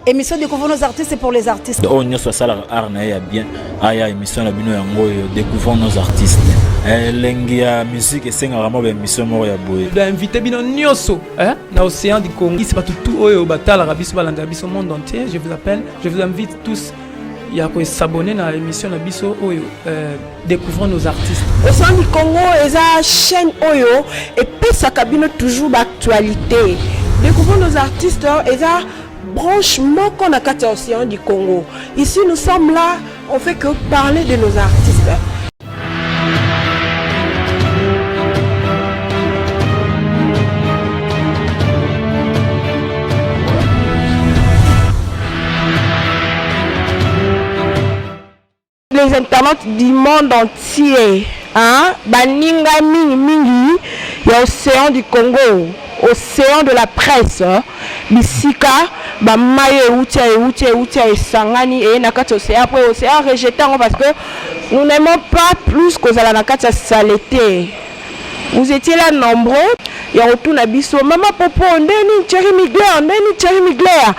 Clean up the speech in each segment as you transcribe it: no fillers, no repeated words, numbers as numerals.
Émission Découvrons nos artistes, c'est pour les artistes. Oyo nyonso asalaka art na ye ya bien, aya émission na bino yango oyo Découvrons nos artistes. Elengi ya musique esengaka mwa baémission moko ya boye. Invité bino nyonso, hein, na Océan du Congo. Isi bato tout oyo batalaka biso, balandaka biso monde entier, je vous appelle, je vous invite tous ya kos'abonner na émission na biso oyo Découvrons nos artistes. Océan du Congo eza chaîne oyo epesaka bino toujours baactualité. Découvrons nos artistes eza branche moko na kati ya Océan du Congo. Ici, nous sommes là, on fait que parler de nos artistes. Les internautes du monde entier, hein, baninga mingi mingi ya Océan du Congo, océan de la presse, hein, bisika bamai euti euti euti esangani eye na kati ya océan, après océan rejeté yango parce que nous n'aimons pas plus kozala na kati ya saleté. Vous étiez là nombreux ya kotuna biso: mama Popo, ndeni Thierry Migler, ndeni Thierry Migler?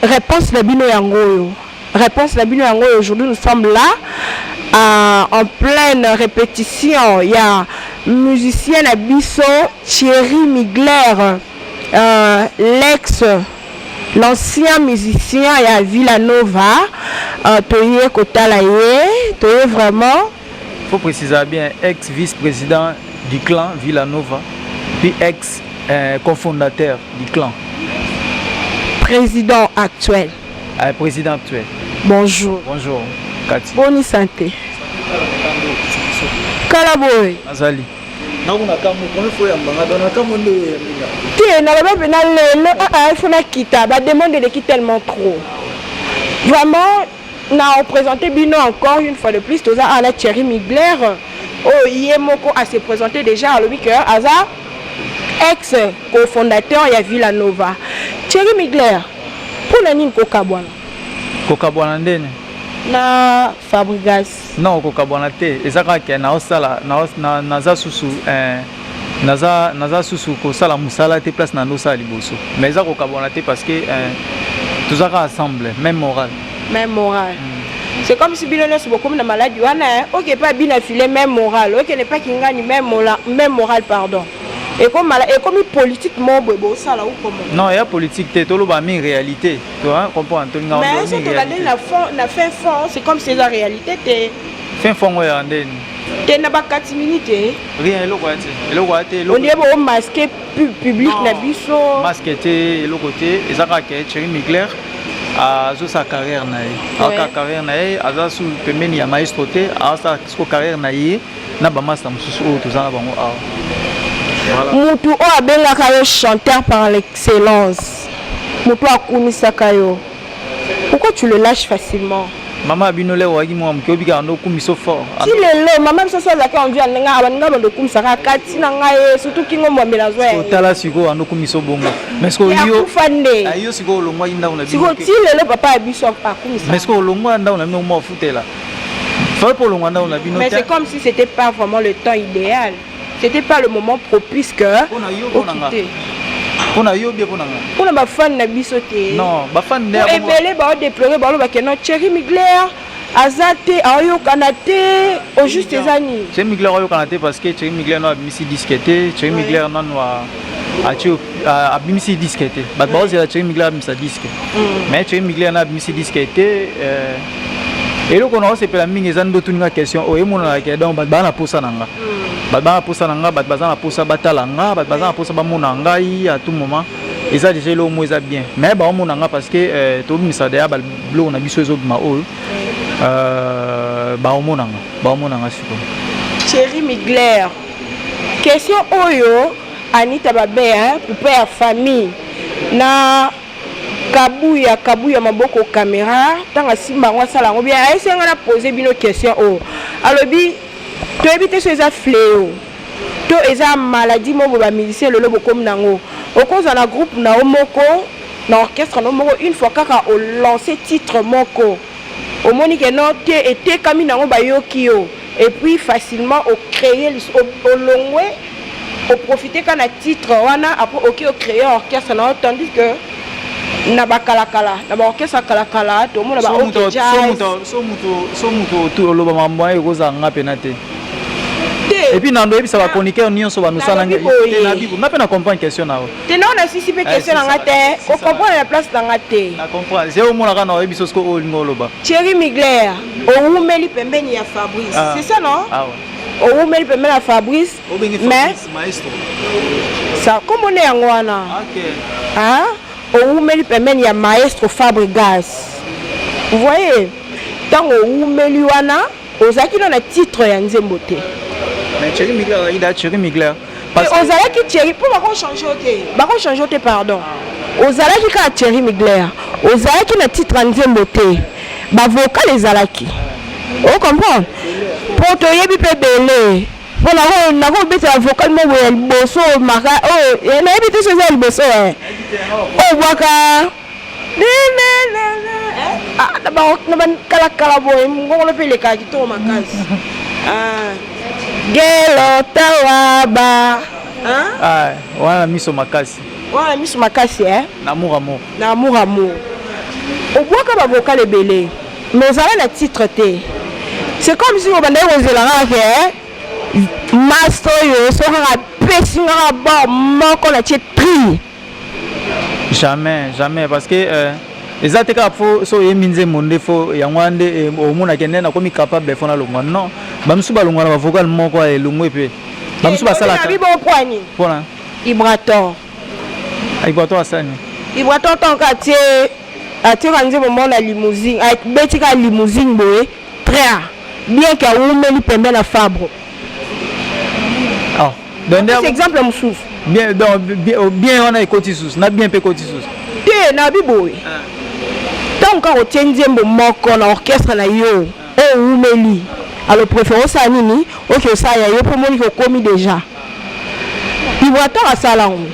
Réponse na bino yango oyo, réponse na bino yango oyo. Aujourd'hui, nous sommes là en pleine répétition ya musicien na biso Thierry Migler, l'ex l'ancien musicien ya Villanova. Toye kotala ye, toye vraiment. Faut préciser bien, ex-vice-président du clan Villanova, puis ex-cofondateur du clan. Président actuel. Président actuel. Bonjour. Bonjour, Cathy. Bonne santé. Kala boy. Azali. Te, naloba mpena lelo il faut nakita, bademande eleki tellement trop. Vraiment, na représente bino encore une fois de plus, toza awa na Thierry Migler oyo ye moko ase présente déjà, alobi ke aza ex cofondateur ya Villanova. Thierry Migler, mpona nini kokabwana? Kokabwana ndeni? Na Fabrigas. Non, kokabwana te, eza kaka ke naosala naza susu naza susu kosala mosala te place na ndosala liboso, mais eza kokabwana te parce que toza kaka ensemble, même moral. Même moral. C'est comme si bino nyonso bokomi na maladi wana, oke epa bino afile même moral, okende epa kingani même moral, même moral, pardon. Ekomi politique mo boye bosala ou comment? Non, eya politique te, toloba mi réalité, tu comprendre, tolinga. Mais soki tolandi na fond, na fin fond, c'est comme si eza réalité te. Fin fond oyo ya ndeni? Te, na bakati minute te. Rien, eloko ya te, eloko ya te. On dirait bomasque public na biso. Masque te, eloko te, eza kaka ke Thierry Migler azosala carrière na ye, aoka carrière na ye, aza su pembeni ya maestro te, azosala siko carrière na ye na bamasta mosusu oyo toza na bango awa. Mutu oyo abengaka yo chanteur par l'excellence, mutu akumisaka yo, pourquoi tu le lâches facilement? Mama bino leo waki mwa moke, obikaka ndo okumisa fort. Ti lelo mama biso so azalaki envie ya ndenge baninga bando okumisaka kati na ngai ye, surtout kingo mwambe nazwa ya ye. Otala sikoyo ando okumisa bongo, mais sikoyo yo akufa nde. Yo sikoyo olongwaki ndako na bino. Sikoyo ti lelo papa ya biso akumisa. Mais sikoyo olongwa ndako na bino, mwa ofutela fai mpo olongwa ndako na bino. Mais c'est comme si c'était pas vraiment le temps idéal, c'était pas le moment propice que okite. Mpona yo bie, mpona nga? Mpona bafani na biso te. Non, bafani nde. Ebele baodéplore, balobake non, Thierry Migler aza te, aoyokana te, au juste eza nini? Thierry Migler aoyokana te parce que Thierry Migler nano abimisi disque te. Thierry Migler nano atie abimisi disque te. Bato baozela Thierry Migler abimisa disque, mais Thierry Migler nano abimisi disque te. Eloko na osepela mingi eza nde otuninga question oyo emonanaka, donc bato baza na posa na nga, bato baza na posa na nga, bato baza na posa batala nga, bato baza na posa bamona ngai à tout moment. Eza déjà eloko moko eza bien, mais baomona nga parce que tobimisa deya biloko na biso ezobima oyo, baomona nga, baomona nga sikoyo. Thierry Migler, question oyo Anita Babe, poupe ya famille na Kabuya, Kabuya maboko caméra, ntango asimba yango asala yango bien, ayesi nga na pose bino question oyo. Alobi toyebi te so eza fléau to eza maladie moko boye bamusicien lelo bokomi nango. Okozala na groupe na yo moko, na orchestre na yo moko, une fois kaka olance titre moko, omoni ke no te, etekami nango, bayoki yo, et puis facilement ocréer, olongwe, oprofite ka na titre wana, après oki ocréer orchestre na yo, tandis que Na bakalakala, na baorchestre ya kalakala, tomona ba OK Jazz. So moto oloba makambo wana, ekozala nga mpena te. Et puis nando oyebisa bachroniqueur nyonso banosala nga mpe na comprendre question na yo. Te, nao nasisi mpe question na nga te, kocomprendre na place na nga te. Na comprendre, se omonaka na oyebi so siko oyo olingi oloba. Thierry Migler, owumeli pembeni ya Fabrice, c'est ça, non? Ah ouais. Owumeli pembeni ya Fabrice, mais ça komona yango wana, ah, owumeli pembeni ya maestro Fabregas. Vous voyez, ntango owumeli wana, ozalaki no na titre ya nzembo te. Mais Thierry Migler azalaki da Thierry Migler. Ozalaki Thierry mpo bakochange yo te, bakochange yo te, pardon. Ozalaki kaka Thierry Migler, ozalaki na titre ya nzembo te, bavocal ezalaki, ocomprendre? Mpo toyebi mpe ebele, mpo nakobetela vocal moko ya liboso maka oyo nayebi te so eza ya liboso oyo bwaka na bakalakala boye, ngongolo mpe elekaka kitoko makasi. Gelo tawaba. Wana miso makasi. Wana miso makasi, eh? Na amour amour. Na amour amour, obwaka bavocal ebele, mais ozala na titre te. C'est comme si obandaki kozela kaka ke master oyo, so kaka apesi ngaka bor moko, na tie tri. Jamais, jamais, parce que eza te kaka fo so oyembi nzembo nde fo yango wana nde omonake nde nakomi capable fo nalongwa. Non, bamisusu balongwa na bavocal moko elongwe mpe bamisusu basalaka. Mpona mpona Ibrator. Ibrator asani. Ibrator, ntango atie, atieka nzembo moko na limousine, abeti kaka limousine boye très bien ke awumeli pembe na Fabre. Oh. Donc exemple mosusu. Bien, donc bien wana ekoti susu na bien mpe ekoti susu. Te, nabi boye, ntango kaka otie nzembo moko na orchestre na yo oyo owumeli, alors préféré osala nini? Oke osala ya yo, mpo omoniki okomi déjà. Ibrator asala yango.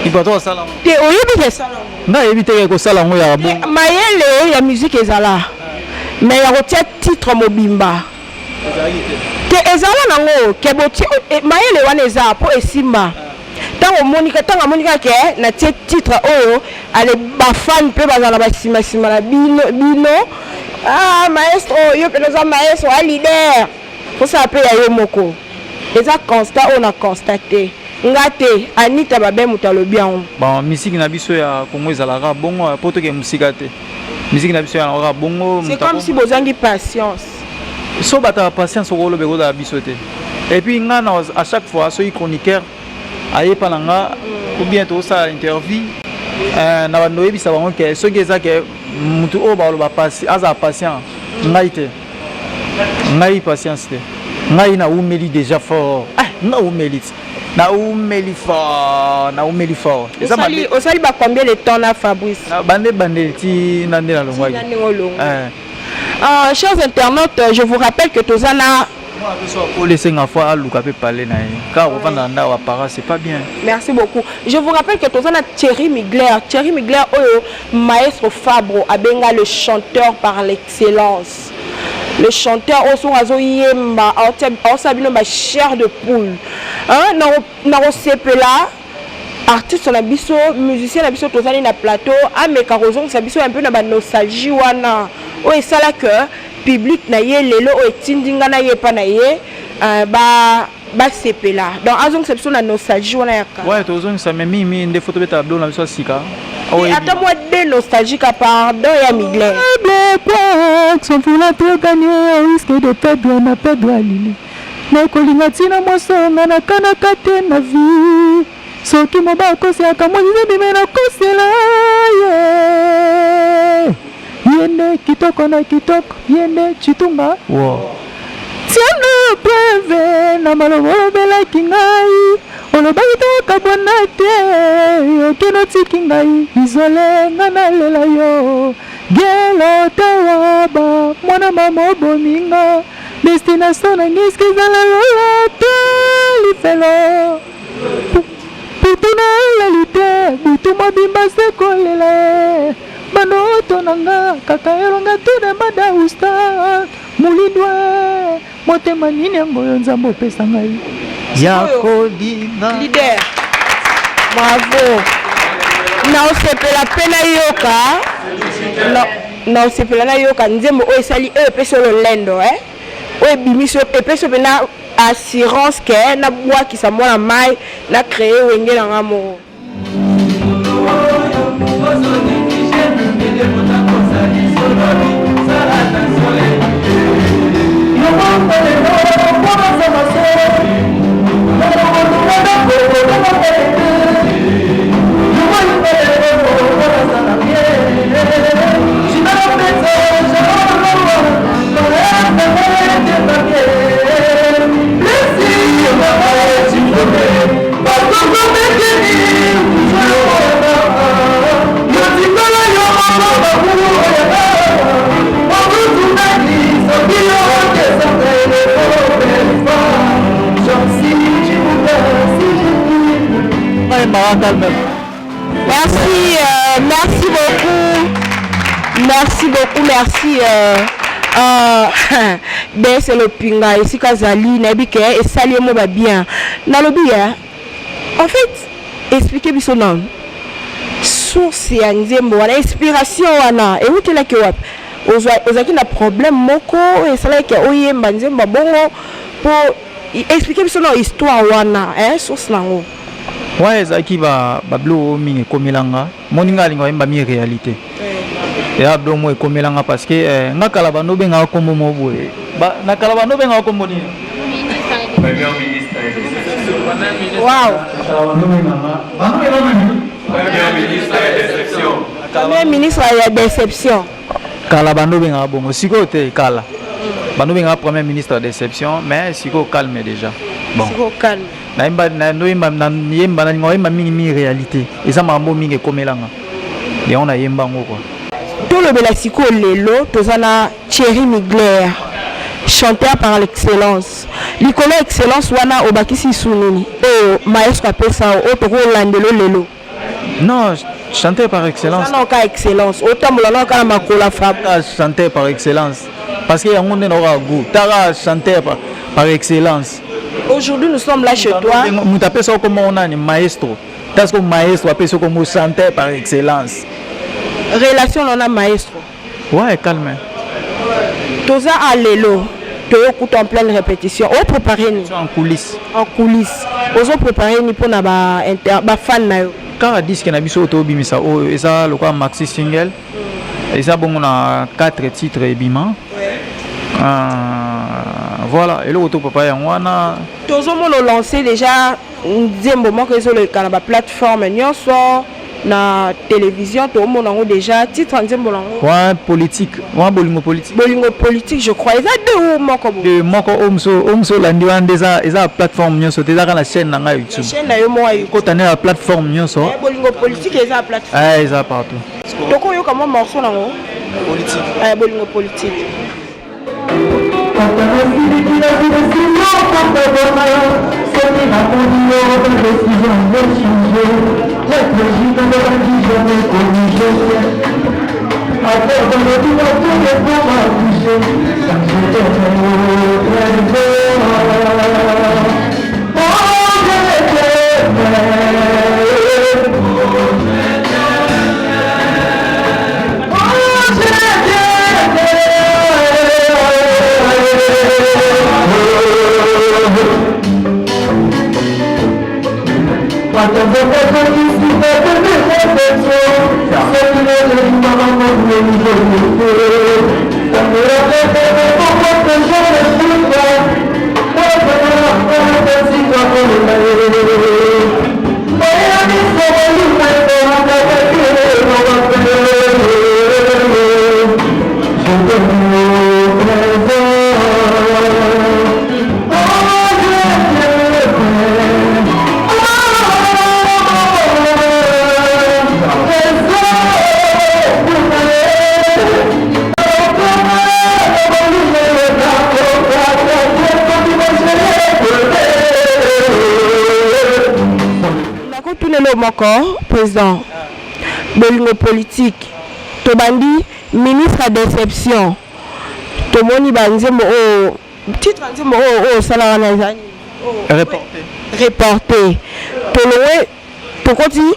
Ibrator asala yango. Te, oyebi ke esala yango. Nga ayebi te kosala yango ya bongo. Mayele ya musique ezala, mais ya kotia titre mobimba te. Ezala nango ke botie mayele wana eza mpo esimba. Ntango omonika, ntango amoni kaka ke natie titre oyo, ale bafan mpe bazala na basimasima na bino bino. Ah, maestro, yo mpe oza maestro, a leader, kosala mpe ya yo moko. Eza constat oyo na constate nga te, Anita Babe moto alobi yango. Bon, musique na biso ya Congo ezalaka bongo, po toke mosika te, musique na biso yango kaka bongo. C'est comme si bozangi patience. So bato ya patience, okoloba ekozala biso te. Et puis nga na à chaque fois soki chroniqueur ayepa na nga ou bien tozosala interview, na bando oyebisa bango ke soki eza ke mutu oyo baloba azala patient, ngai te, ngai patience te. Ngai naumeli déjà fort, ah, naumeli ti, naumeli fort, naumeli fort. Osali ba combien de temps na Fabrice? Bande bandeli ti na nde nalongwaki. Chers internautes, je vous rappelle que tozana Mwana esenga fo aluka mpe pale na ye kaka kovanda na ndako apara, c'est pas bien. Merci beaucoup. Je vous rappelle que tozana Thierry Migler, Thierry Migler oyo maestro Fabro abenga le chanteur par l'excellence, le chanteur oyo songo azoyemba, aosala bino bachair de poule. Na kosepela, artiste na biso, musicien na biso, tozali na plateau, ameka kozongisa biso un peu na banostalgie wana oyo esala que public na ye lelo oyo etindi nga na ye epa na ye basepela. Donc azongisa biso na nostalgie wana ya kala. Ouais, tozongisa, mais mingi nde fo tobetaka biloko na biso ya sika. Ata mwa de nostalgie ka, pardon, ya Migler. Sans vouloir te gagner, au risque de perdre na perdre alili nakolinga ntina mwasi nga nakanaka te na vie. Soki moba akoselaka mwasi ebime, nakosela ye. Ye nde kitoko na kitoko, ye nde citunga wo tiana preuve na maloba olobelaki ngai. Olobaki tokabwana te, okende otiki ngai isole, nga nalela yo. Gelo tawaba, mwana mama, obominga. Destination na ngai eske ezala lola te lifelo? Putu nalali te, butu mobimba se kolela ye. Bandoto na nga kaka elonga tune madausta mulindwe. Motema nini yango oyo Nzambe opesa ngai ya kolinga? Leader, bravo. Naosepela mpe nayoka, naosepela nayoka nzembo oyo esali, oyo epesi yo lolendo, eh? Oyo ebimisi yo, epesi yo mpena assurance ke nabwakisa mwana mai, na créer Wenge na nga moko. Merci, merci beaucoup. Merci beaucoup, merci. Bese Lopinga, esika azali, nayebi ke esali ye mo ba bien. Nalobi ya, en fait, expliquer biso nanu source ya nzembo wana, inspiration wana ewutelaki wapi? Ozalaki na problème moko oyo esalaki ke oyemba nzembo ya bongo? Po expliquer biso nanu histoire wana, eh, source nango. Wana ezalaki babiloko oyo mingi ekomelanga. Moni nga alinga oyemba mi réalité eya biloko moko ekomelanga, parce que nga kala bando obengaka kombo moko boye. Na kala bando obengaka kombo nini? Wow. Premier ministre ya déception. Kala bando obengaka bongo, sikoyo te. Kala bando obengaka premier ministre ya déception, mais sikoyo calme déjà. Bon. Sikoyo calme. Nayemba, nayemba, nayemba, nalinga oyemba mingi mingi réalité. Eza makambo mingi ekomelanga, yango nayemba yango quoi. Tolobela sikoyo lelo toza na Thierry Mugler, chanteur par l'excellence. Likolo ya excellence wana, obakisi lisu nini oyo maestro apesa oyo tokolandelo lelo? Non, chanteur par excellence. Oza na excellence, otambola na kaka na makolo ya fab. Chanteur par excellence parce que yango nde naoka goût taka chanteur par excellence. Aujourd'hui nous sommes là chez toi. Moto apesa okoma nani? Maestro. Tasiko maestro apesi okomo chanteur par excellence. Relation na maestro? Ouais, calme. Toza a lelo toyokuta en pleine répétition. Opréparé nini? En coulisse. En coulisse. Ozopréparé nini mpona bafan na yo? Kaka disque na biso oyo tobimisa, oyo eza lokola maxi single, eza bongo na 4 titres ebima. Voilà, eloko to papa yango wana. Tozomona olance déjà nzembo moko, ezoleka na baplateforme nyonso, na télévision toomona yango déjà. Titre ya nzembo nango? Wa politique wa bolingo politique. Bolingo politique, je crois eza deux ou moko bo? De moko. Oyo mosu olandi wana nde eza plateforme nyonso te, eza kaka na chaîne na ngai YouTube. Chaîne na yo moko ya? Kota nde na plateforme nyonso. Bolingo politique eza plateforme? Eza partout. Tokoyoka mwa morceau nango? Politique. Bolingo politique. Soki namoni yo, badécision echange. Jamais connu, je sais. Affaire dans le tout, tout est pour ma bouger. Je t'aime au trésor. Oh, je t'aime. Oh, je t'aime. Nakotunelo moko, président. Bolingo politique, tobandi ministre ya déception, tomoni banzembo oyo, titre ya nzembo oyo oyo osala wana eza nini? Reporté. Reporté. Tolowe, tokoti.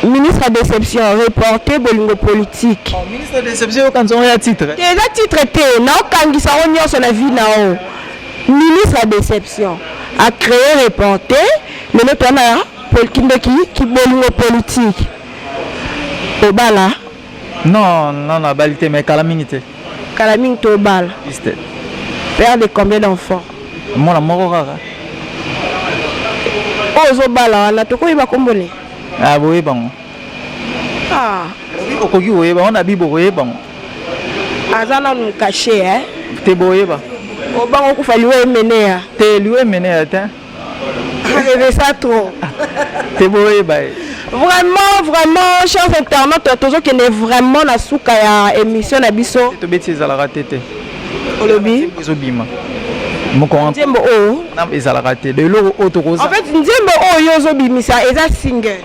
Ministre ya déception, reporté bolingo politique. Oh, ministre ya déception yoka nzongo ya titre. Te eza titre te, naokangisa yango nyonso na vie na yo. Ministre ya déception a créé reporté lelo toza na kindoki kibolingo politique. Obala? Non, non, nabali te, mais kala mingi te. Kala mingi te obala. Juste. Père de combien d'enfants? Mwana moko kaka. Oyo ozobala wana tokoyeba kombo ne? Ah, boyeba ngo. Ah. Okoki koyeba ngo na bible okoyeba ngo. Aza nanu caché hein? Te boyeba. Obango kufa liwa emeneya. Te liwa emeneya te. Rêver ça trop. Te boyeba ye. Vraiment, vraiment, chers internautes, tozokende vraiment na suka ya émission na biso. Tobeti ezalaka te te. Olobi? Ezobima. Moko nzembo oyo ezalaka te. Eloko oyo tokoza. En fait, nzembo oyo ozobimisa eza single.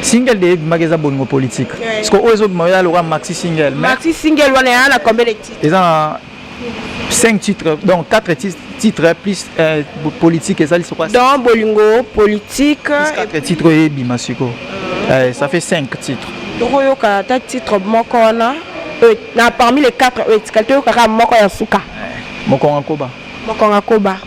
Single de ebimaki eza bolingo politique. Parce que oyo ezobima eza lokola maxi single. Maxi single wana eza na combien de titres? Eza na 5 titres, donc 4 titres plus politique ezali sikoyo. Donc bolingo politique plus 4 titres oyo ebima sikoyo. Ça fait 5 titres. Tokoyoka ata titre moko wana na parmi les 4 oyo etikali toyokaka moko ya suka. Mokonga koba. Mokonga koba.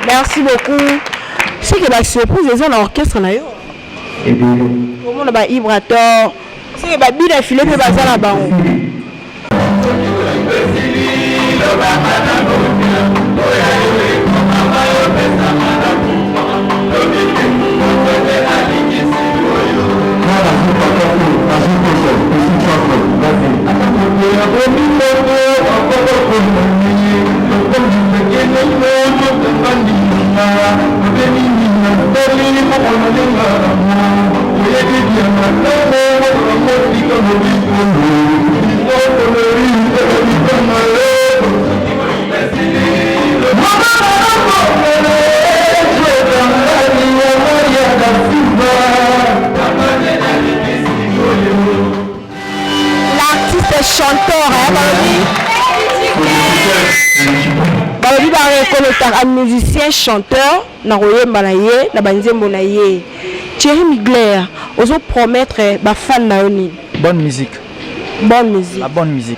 Merci beaucoup. C'est que la surprise eza na orchestre na yo. Omona ba Ibrator, c'est que ba bina filet pe baza na bango. L'artiste chanteur, hein, balobi ba reconnaître musicien chanteur na koyemba na ye na banzembo na ye. Thierry Mugler, ozo promettre ba fan na yo nini? Bonne musique. Bonne musique. La bonne musique.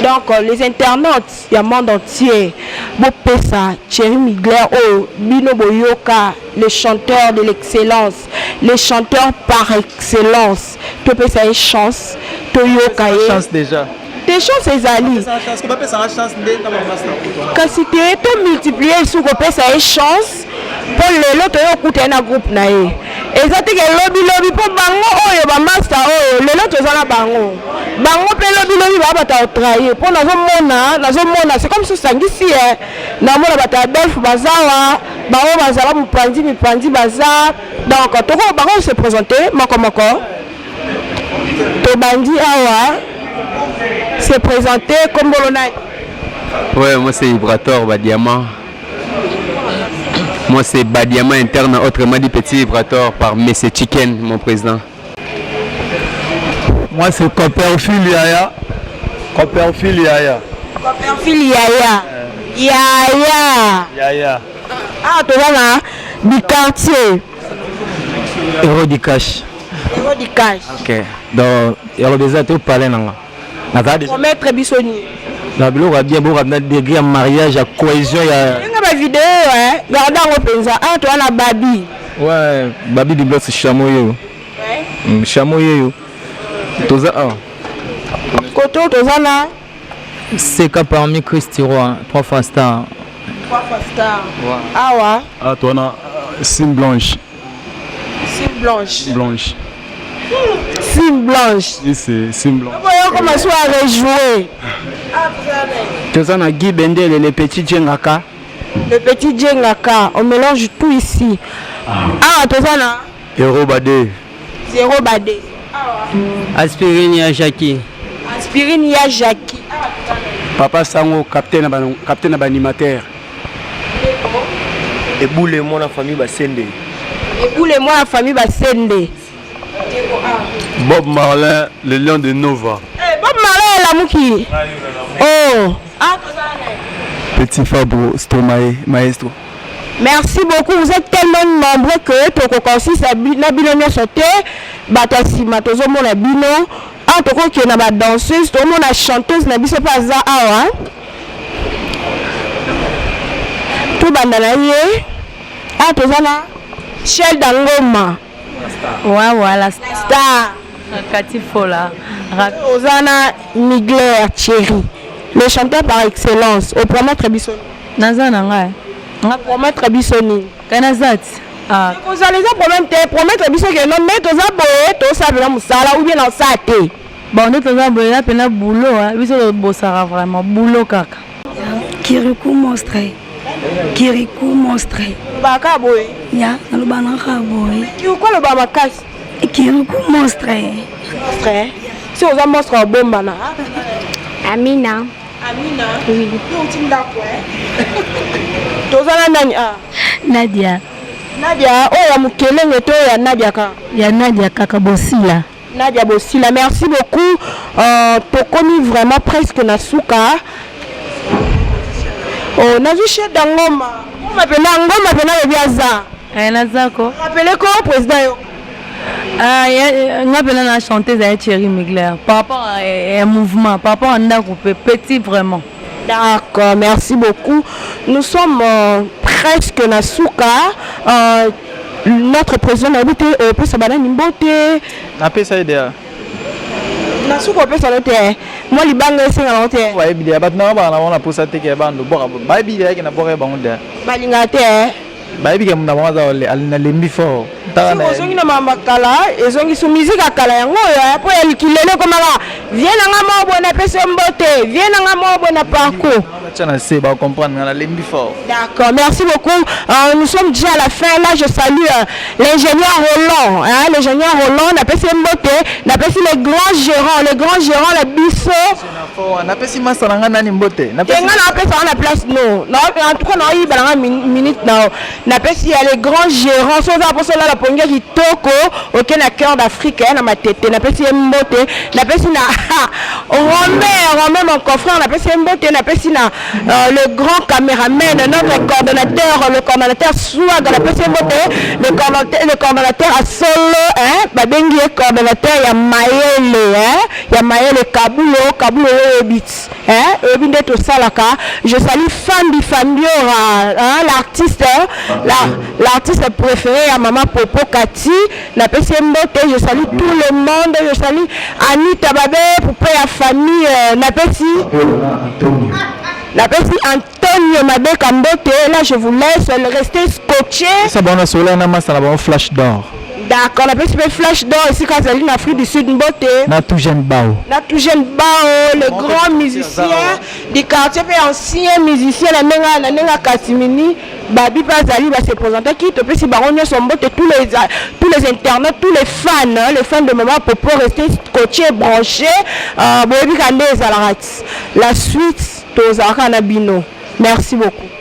Donc les internautes ya monde entier bopesa Thierry Mugler oyo bino boyoka, le chanteur de l'excellence, le chanteur par excellence, topesa ye chance, toyoka ye. Chance déjà. Te, chance ezali. Bapesanga chance nde na bamaster. Kasi te, tomultiplier esu kopesa ye chance, mpo lelo toye okuta ye na groupe na ye. Eza teke lobilobi, mpo bango oyo bamaster oyo lelo toza na bango, bango mpe lobilobi baa bato ya kotrahir, mpo nazomona c'est comme si osangisi ye. Namona bato ya Adolphe bazawa, bango bazala mopanzi mipanzi baza. Donc toko bango se présenter moko moko. Tobandi awa, se présenter, kombolo nani? Ouais, moi c'est Vibrator Badiama. Moi c'est Badiama interne, autrement dit Petit Vibrator par Messi Chicken, mon président. Moi c'est Copperfield Yaya. Copperfield Yaya. Copperfield Yaya. Yaya. Yaya. Ah, toza na du quartier. Héros du cash. Héros du cash. Ok. Donc, yaloba eza te, opale nanga. Nazala déjà Promettre biso nini? Na biloko ya bien, boka na degré ya mariage, ya cohésion ya Ndenge bavideo yarda yango mpenza. Ah, toza na Babi. Ouais, Babi Biblos, chameau yeyo. Chameau yeyo. Toza awa. Koto toza na Seka parmi Christ Roi, trois fois star. Trois fois star. Awa? Ah, toi, na Sim Blanche. Sim Blanche. Blanche. Sim Blanche. Oui, c'est Sim Blanche. Oyo koma so a rejouer. Toza na Guy Bendele, le petit Djengaka. Le petit Djengaka, on mélange tout ici. Ah, toza na Héros Badé. Zéro Badé. Aspirine ya Jackie. Aspirine ya Jackie. Papa Sango, capitaine na capitaine na baanimateur. Ebule mwana famille Basende. Ebule mwana famille Basende. Bob Marlin, le lion de Nova. Eh, Bob Marlin elamuki. Oh. Ah, Petit Fabro Stromae, maestro. Merci beaucoup. Vous êtes tellement nombreux que tokokosisa na bino nyonso te. Bato ya nsima tozomona bino. Awa tokokende na badanseuse, tozomona chanteuse na biso mpe aza awa. Tobanda na ye. Awa toza na Shel Dangoma. Ouais, voilà. Star. Kati Fola. Oza na Migler Thierry, le chanteur par excellence. Opromettre biso? Naza na ngai. Nga promettre biso nini? Kai naza ti. Ah. Kozala eza problème te. Promettre biso ke non, mais toza boye, tosala mpena mosala ou bien na osala te. Bon, nde toza boye, eza mpena boulot, biso tobosaka vraiment boulot kaka. Kirikou monstre. Kirikou monstre. Baka boye. Ya, naloba na kaka boye. Kirikou aloba makasi. Kirikou monstre. Monstre. Si oza monstre obombana. Amina. Amina. Oui. Yo uti ndako eh. Toza na nani ah? Nadia. Nadia oyo ya mokelenge to ya Nadia kaka? Ya Nadia kaka Bosila. Nadia Bosila, merci beaucoup. Tokomi vraiment presque na suka. Oh, nazwi chef da ngoma. Ngoma pena, ngoma pena lobi aza. Eh, nazako. Rappelez ko président yo. Ah, nga pena na chanteuse ya Thierry Mugler par rapport à un mouvement, par rapport à ndako petit vraiment. D'accord, merci beaucoup. Nous sommes presque na suka. Notre président nayebi te opesa banani mbote. Napesa ye deya. Na suka opesa no te, mwa libanga esenga nango te. Bayebi deya, bato nanga baka na bango na posa te ke bando bwaka, bayebi deya ke na bwaka ye bango deya. Balingaka te. Bayebi ke na bango aza nalembi fort. Ozongi na makambo ya kala, ezongi su musique ya kala yango oyo, mpo ya likilelo ekomaka vie nanga moko boye, napesi yo mbote, vie nanga moko boye na parcours. Tia na se, bacomprendre nga nalembi fort. D'accord, merci beaucoup. Nous sommes déjà à la fin. Là, je salue l'ingénieur Roland. Hein, l'ingénieur Roland, napesi mbote, napesi le grand gérant, le grand gérant, la biso. Napesi masa na nga nani mbote. Te nga na apesa na place no. En tout cas, na oyiba na nga minute na napesi ya le grand gérant. So oza poso la pongi kitoko, oke na Cœur d'Afrique na Matete. Napesi ye mbote, napesi na Romain, Romain mon confrère, napesi ye mbote, napesi na le grand caméraman, notre coordonnateur, le coordonnateur Swaga, napesi ye mbote, le coordonnateur à solo, hein, babengi ye coordonnateur ya Mayele, hein, ya mayele Kabulo, Kabulo yo oyebi ti hein, oyebi nde tosalaka. Je salue Fambi Fambiora hein, l'artiste la, l'artiste préféré ya mama Popo Kati, napesi ye mbote. Je salue tout le monde, je salue Anita Babe, poupée ya famille, euh, napesi napesi Antonio Mabeka mbote. Là je vous laisse rester scotché. Esa bango nasolola na masta na bango Flash d'or. D'accord, napesi mpe Flash d'or esika azali na Afrique du Sud mbote. Na tout jeune Bao. Na tout jeune Bao, le grand musicien du quartier mpe ancien musicien na ndenge na ndenge ya Kasimini. Babi mpe azali ba se présentaki, topesi bango nyonso mbote, tous les internautes, tous les fans, hein, les fans de Maman Popo, restez scotché, branché, euh, boyebi ka nde ezalaka ti la suite tozalaka na bino. Merci beaucoup.